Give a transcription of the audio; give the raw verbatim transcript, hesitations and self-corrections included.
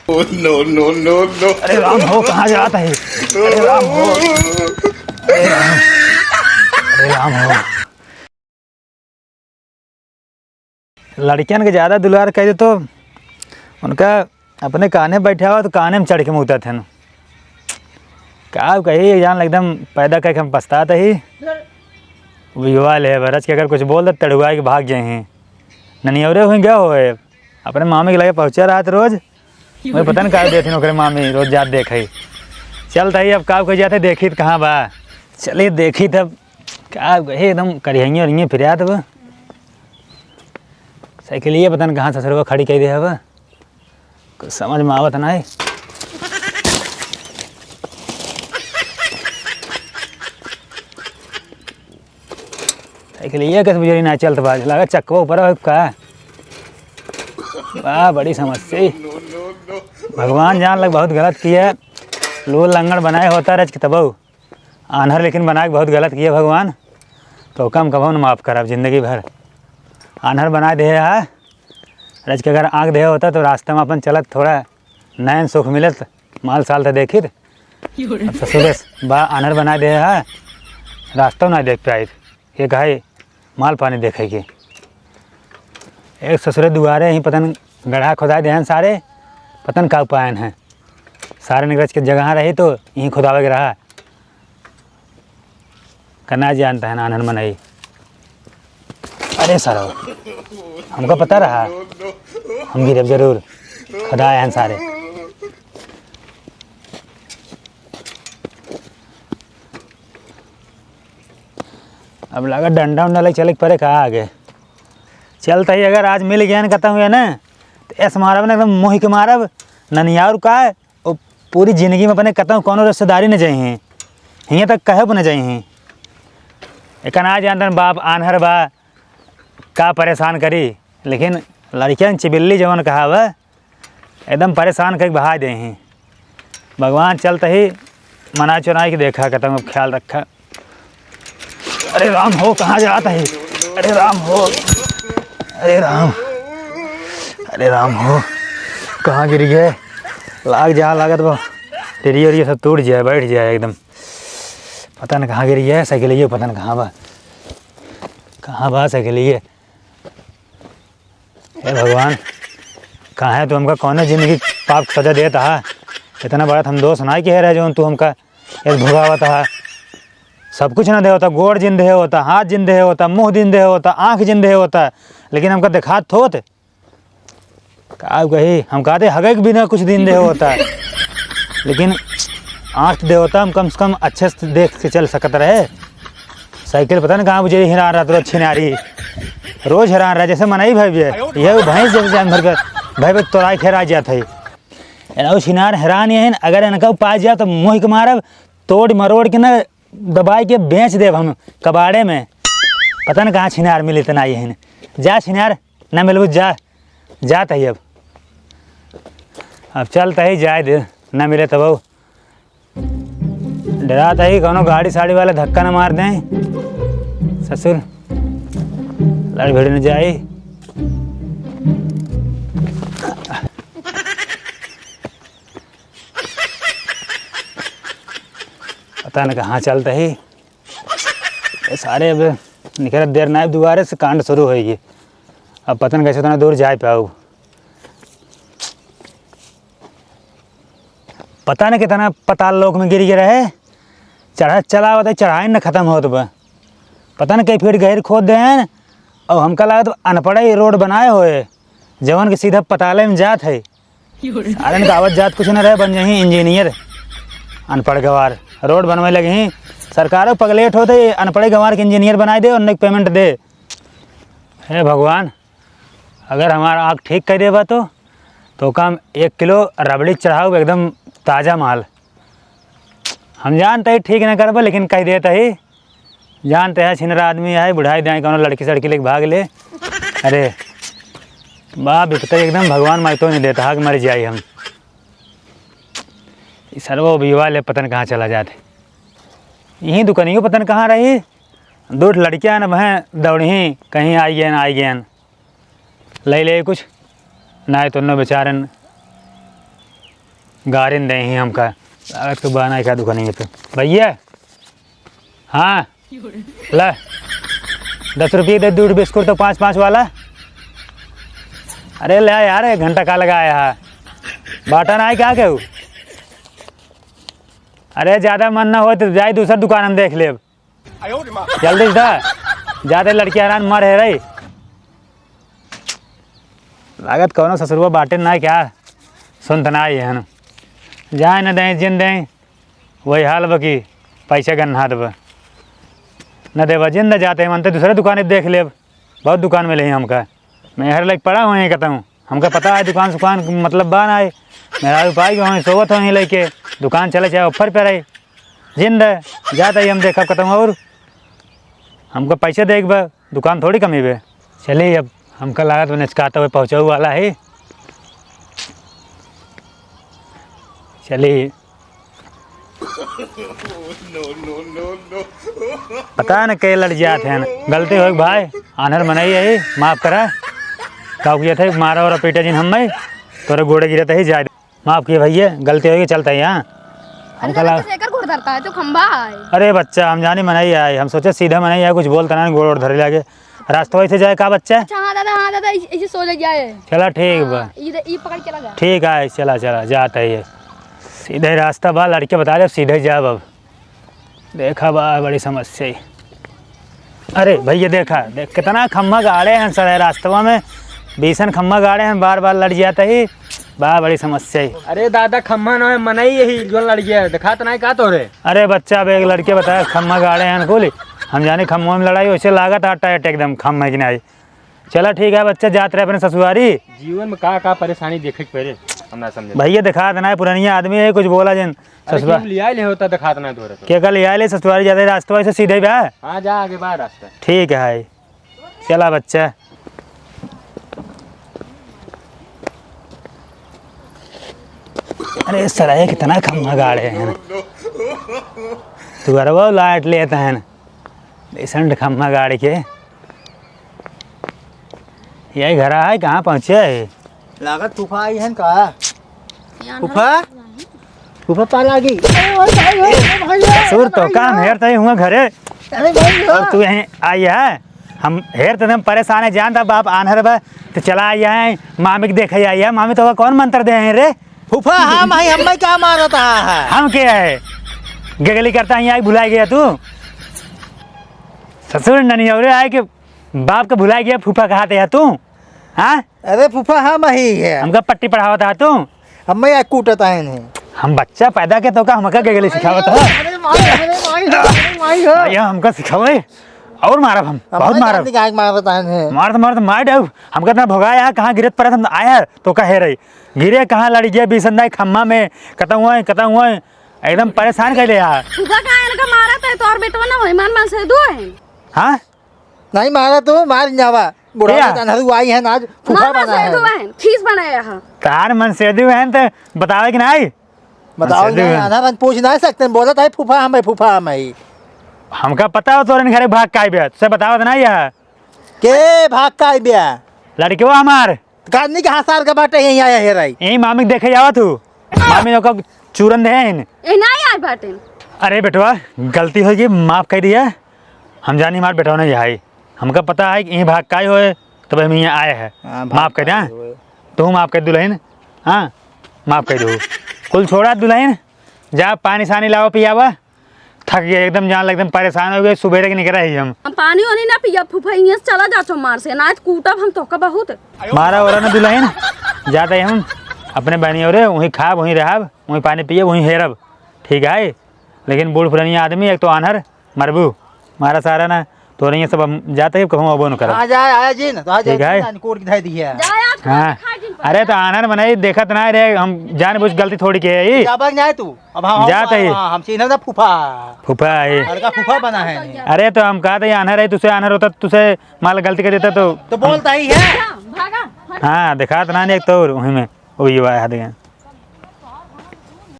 No, no, no, no। अरे राम हो, कहाँ जात है? अरे राम हो, अरे राम, अरे राम हो। लड़कियन के ज्यादा दुलार कइ दे तो उनका अपने कान्हे बैठावा तो कान्हे में चढ़ के मूतत हन। का कही, जान एकदम पैदा कइके हम पछतात ही। विवाह ले बरस के अगर कुछ बोल दे, तड़ुआइ के भाग जाइहीं। ननियौरे हुई गए होए, अपने मामी के लगे पहुँचा रहत रोज। मुझे पता न का देथिन ओकरे मामी, रोज जात देखइ। चलत ही अब का कही जात है, देखी त कहाँ बा। चली देखी तब का कही, एकदम करिहइये ओरिहइये फिरात बा। साइकिलिया पता न कहाँ ससुरवा खड़ी कइ दे हवा। कुछ समझ में आवत नाहीं। साइकिलिया कस बुझरी ना चलत बा, लागत चक्कवा ऊपर है का? वाह, बड़ी समस्या। भगवान जान लग बहुत गलत किया, लूल लंगड़ बनाए होता रच के तबऊ। आन्हर लेकिन बनाए के बहुत गलत किया भगवान, तो कम कभो न माफ करब जिंदगी भर। आन्हर बनाए दे है, रच के अगर आँख दे होता तो रास्ता में अपन चलत थोड़ा नैन सुख मिलत, माल साल त देखित। अब ससुरे बा आन्हर बनाए दे है, रास्ता ना देख पाइत। ये कहे माल पानी देखे के। एक ससुरे दुआरे ही पतन गढ़ा खोदाइ देहन सारे, पतन का उपायन है। सारे निकरच के जगह रही तो यहीं खोदावे के रहा। का ना जानत है नानन मनई। अरे सारो, हमका पता रहा, हम गिरब जरूर। खोदाए हन सारे। अब लगा डंडा उंडा लेके चले के परे का आगे। चलत ही अगर आज मिल गया न कहता हूँ ना, तो ऐसे मारब ना एकदम मोहि के मारब, ननियाउर का है, वो पूरी जिंदगी में अपने कहता हूँ कौनो रिश्तेदारी न जाइहीं, हियाँ तक कहे न जाइहीं। एक ना जानतन बाप आन्हर बा, का परेशान करी, लेकिन लड़कियन चिबिल्ली जवन कहा बा, एकदम परेशान कइके बहाइ देहीं। भगवान चलत ही मनाइ चुनाइ के देखा, कहता हूँ ख्याल रखा। अरे राम हो, कहाँ जात है? अरे राम हो, अरे राम, अरे राम हो, कहाँ गिर गए? लाग जा, लागत बा टेरिया ओरिया सब टूट जाए, बैठ जाए एकदम। पता न कहाँ गिर गए साइकिलिया, पता न कहाँ बा, कहाँ बा साइकिलिया। हे भगवान, काहे तू हमका कौने जिंदगी के पाप के सजा देत हा? इतना बड़ा हम दोष नाहीं किहे रहे जौन तू हमका ऐस भुगावत हा। सब कुछ ना दे होता, गोड़ जिन दे होता, हाथ जिन दे होता, मुँह जिन दे होता, आँख जिन दे होता, लेकिन हमका देखात थोत। का कही, हम कहते हगे के बिना कुछ दिन दे होता, लेकिन आँख दे होता, हम कम से कम अच्छे से देख के चल सकत रहे। साइकिल पता न कहाँ बुझे, हेरान रहत रोज छिनारी, रोज हेरान रह, जैसे मनई भइबे, यह भैंस जब जान भर के भइबे तोराई खेरा जात है। एना उ छिनार हेरान यही, अगर इनका पास जाए तो मोहि के मारब, तोड़ मरोड़ के न दबाई के बेच देब हम कबाड़े में। पता न कहाँ छिनार मिली तना यही। जा छिनार, ना मिलबू, जा, जात है अब। अब चलत ही, जाए दे, ना मिले तब। डरात ही कौनो गाड़ी साड़ी वाला धक्का न मार दें, ससुर लड़ भिड़ न जाई। पता न कहाँ चलत ही। ये सारे अब निकलत देर ना, दुआरे से कांड शुरू होइगी। अब पता न कैसे उतना दूर जाए पाऊ। पता न कितना पताल लोक में गिर गए रहे, चढ़ा चला होता, चढ़ाई न खत्म होत बा। पता न कई फीट गहिर खोद देहन, और हमका लागत अनपढ़ ही रोड बनाए होए, जवन के सीधा पताले में जात है। सारन का आवत जात कुछ न रहे, बन जाही इंजीनियर, अनपढ़ गवार। रोड बनवे लगे ही, सरकारों पगलेट होते, अनपढ़ गवार के इंजीनियर बनाए दे और उन्हें पेमेंट दे। हे भगवान, अगर हमारा आँख ठीक कर देबा तो, तो का हम एक किलो रबड़ी चढ़ाऊ, एकदम ताजा माल। हम जानते ही ठीक न करबा, लेकिन कह देता ही, जानते हैं छिनरा आदमी है, बुढ़ाई दाई कौनो लड़की सड़की लेके भाग ले। अरे बाप, बिपता एकदम भगवान माई तो नहीं देता, हाक मर जाई हम। ई सरवा बियवा ले पता न कहाँ चला जात है। यहीं दुकनियो पता न कहाँ रही। दो ठो लड़कियाँ न वहें दौड़ही, कहीं आई गयन, आई गयन। ले ले कुछ, ना तो न बेचारन गारिन दे ही हमका। लागत के बहाना का दुकान है ये पे। भैया, हाँ, ला, दस रुपये दे, दूध बिस्कुट तो पाँच पाँच वाला। अरे ले यार, एक घंटा का लगाया है, बाटा ना है क्या केहू? अरे ज्यादा मन ना हो तो जाए दूसरा दुकान हम देख लेब। जल्दी से दा, जाते लड़की हैरान मर है रही। लागत कौनो ससुरवा बाटे ना क्या, सुनत ना आई है ना। जाए न दें जिन दें, वही हाल बा कि पैसा गन्हात बा। न देबा जिन दे, जाते मन तो दूसरे दुकान देख लेब, बहुत दुकान मिले ही हमका। मैं हर लाइक पड़ा हुए हैं कहता हूँ, हमका पता है दुकान सुकान मतलब बा ना है। मेरा उपाय के वहीं सोवत हो ही लेके, दुकान चले चाहे ऑफर पे रही। जिंद जात ही हम देखब कहता हूँ, और हमका पैसे देख बा, दुकान थोड़ी कमी बे। चलिए अब हमका लागत बा निचकाता हुए पहुँचऊ वाला है। चलिए। पता न के लड़ जात हैं, गलती हो भाई, आन्हर मनई है, माफ करा। का किया थे, मारा और पीटा जिन हम, तोरे गोड़े गिरत ही जाए। माफ किए भैया, गलती होगी, चलता ही यहाँ। अरे हमका दादा, ला- कैसे एकर गोड़ धरता है, तो खंभा है। अरे बच्चा, हम जाने मनई आए, हम सोचे सीधा मनई आए, कुछ बोलता ना, गोड़ ओड़ धरे लागे। रास्ता वैसे जाए का बच्चा? अच्छा, हाँ दादा, हाँ दादा, ऐसे, ऐसे सो ले जाए। चला ठीक बा। हाँ, ये, ये पकड़ के लगा। ठीक है, चला, चला, जाता ही है। सीधे रास्ता बा, लड़के बता दे, सीधे जाब अब। देखा बा, बड़ी समस्या है। अरे भैया देखा, देख कितना खम्मा गाड़े हैं सड़े रास्तवा में, बीसन खम्मा गाड़े हैं, बार बार लड़ जाता ही बा, बड़ी समस्या है। अरे दादा, खम्मा न है, मनई यही जो लड़ गया, दिखात नहीं का तोरे? अरे बच्चा, अब एक लड़के बताया खम्मा गाड़े हैं कुल, हम जाने खम्मा में लड़ाई, वैसे लागत आटा है एकदम खम्मा की नहीं। चला ठीक है बच्चा, जात रहे अपने ससुरारी। जीवन में का का परेशानी देखे के पड़े, हम ना समझे। भैया दिखा देना है, पुरानिया आदमी है, कुछ बोला जिन अरे ससुरा। क्यों लिया ले होता, दिखा देना है तोरे तो। क्या कल लिया ले ससुरारी जाते रास्ता वैसे सीधे बा? हाँ, जा आगे बा रास्ता। ठीक है, चला बच्चा। अरे सर, ये कितना खम्मा गाड़े हैं। तू अरे वो लाइट लेता है ना। Decent खम्मा गाड़ के। यही घर है, कहाँ पहुँचे है? लागत फूफा आई है का? फूफा? फूफा पार लागी। अरे भाई, भाई, भाई, भाई, ससुर तो भाई, काम भाई। हेर तई हुआ घरे। अरे भाई, और तू यहीं आई है? हम हेर तो एकदम परेशान है, जानता बाप आन्हर बा, तो चला आई है, मामी के देखे आई है। मामी तो कौन मंत्र दे हैं रे? फूफा, हम है, हमें का मारत है? हम के है? गगली करता ही आई, भुलाई गया तू? ससुर ननी और आए के बाप के भुलाई गया, फूफा कहाते है तू? हाँ? अरे फूफा, हम ही है। हमका पट्टी पढ़ावत है तू? हमें या कूटत है नहीं। हम बच्चा पैदा के तो का हमका गगली सिखावत है? अरे माई, अरे माई, अरे माई हो। भैया हमका सिखावे और मारब हम, हमें बहुत मारब। जान दिखाए के मारत है नहीं। मारत मारत मार डाउ। हमका इतना भगाया, कहाँ गिरत पड़त हम आया तो कहे रही। गिरे कहाँ लड़ गया बीसन दाई खम्मा में, कतहुआ है, कतहुआ है, एकदम परेशान कर ले यार। फूफा का इनका मारत है, तोर बेटवा ना होई, मान मान से दो है। हाँ? नहीं मारा तू, मार जावा। बुढ़ा भैया। का अनहरू आई है ना, आज फूफा मार मान बना से है। दो है, खीस बनाया है। तार मन से दो है तो बतावे कि नहीं? बताओ मन से नहीं, दो है। आधा मन पूछ नहीं सकते, बोलत है फूफा हम है, फूफा हम है। हमका पता हो तोरे घरे भाग का आइबे, तुसे बतावत नहीं है। के भाग का आइबे? लड़केवा हमार। कादनी के हाथ सार के बाटे यहीं आया है राई। यहीं मामी के देखे जावा तू। मामी ओका चूरन दे हैं। ए, नहीं आए बाटे। अरे बेटवा, गलती हो गई, माफ कर दिया। हम जानी हमार बेटवा नहीं आई। हमका पता है कि यहीं भाग काई होए, तब हम यहाँ आए हैं। हाँ, भाग माफ कर दिया। काई होए। तू माफ कर दुल्हन। हाँ, माफ कर दो। कुल छोड़ा दुल्हन, जा पानी सानी लावा पियावा। थक गए एकदम, जान लग एकदम परेशान हो गए, सुबेरे के निकरा ही हम। हम पानी वानी ना पिया फूफा, इहाँ से चला जा चो मार से, ना तो कूटब हम तोहका बहुत। मारा ओरा ना दुल्हन, जाते हम अपने बहनी ओरे, वहीं खाब, वहीं रहब, वहीं पानी पियब, वहीं हेरब, ठीक है? लेकिन बूढ़ पुरानी आदमी, एक तो आन्हर, मरबू, मारा सारा ना, तोरे ये सब हम जाते ही कहूँ अबो न करब। हाँ, जा, आया जी ना, तो आ जा, ठीक है। ना, कोट की धाई दी है। जा, आज हाँ। खा जिन पर। अरे तो आन्हर मनई देखत ना रे, हम जानबूझ गलती थोड़ी के है ई। जाबा नहीं तू। अब हम, हम, जात है। हाँ, हम सीधा ना फूफा। फूफा है। लड़का फूफा बना है नहीं। अरे तो हम कहते हैं आन्हर है, तुसे आन्हर होता, तुसे माल गलती कर देता तो। तो बोलता ही है। जा, भागा, हट। हाँ, दिखात ना नहीं एक तो वहीं में, वही हुआ है, हाथ गया।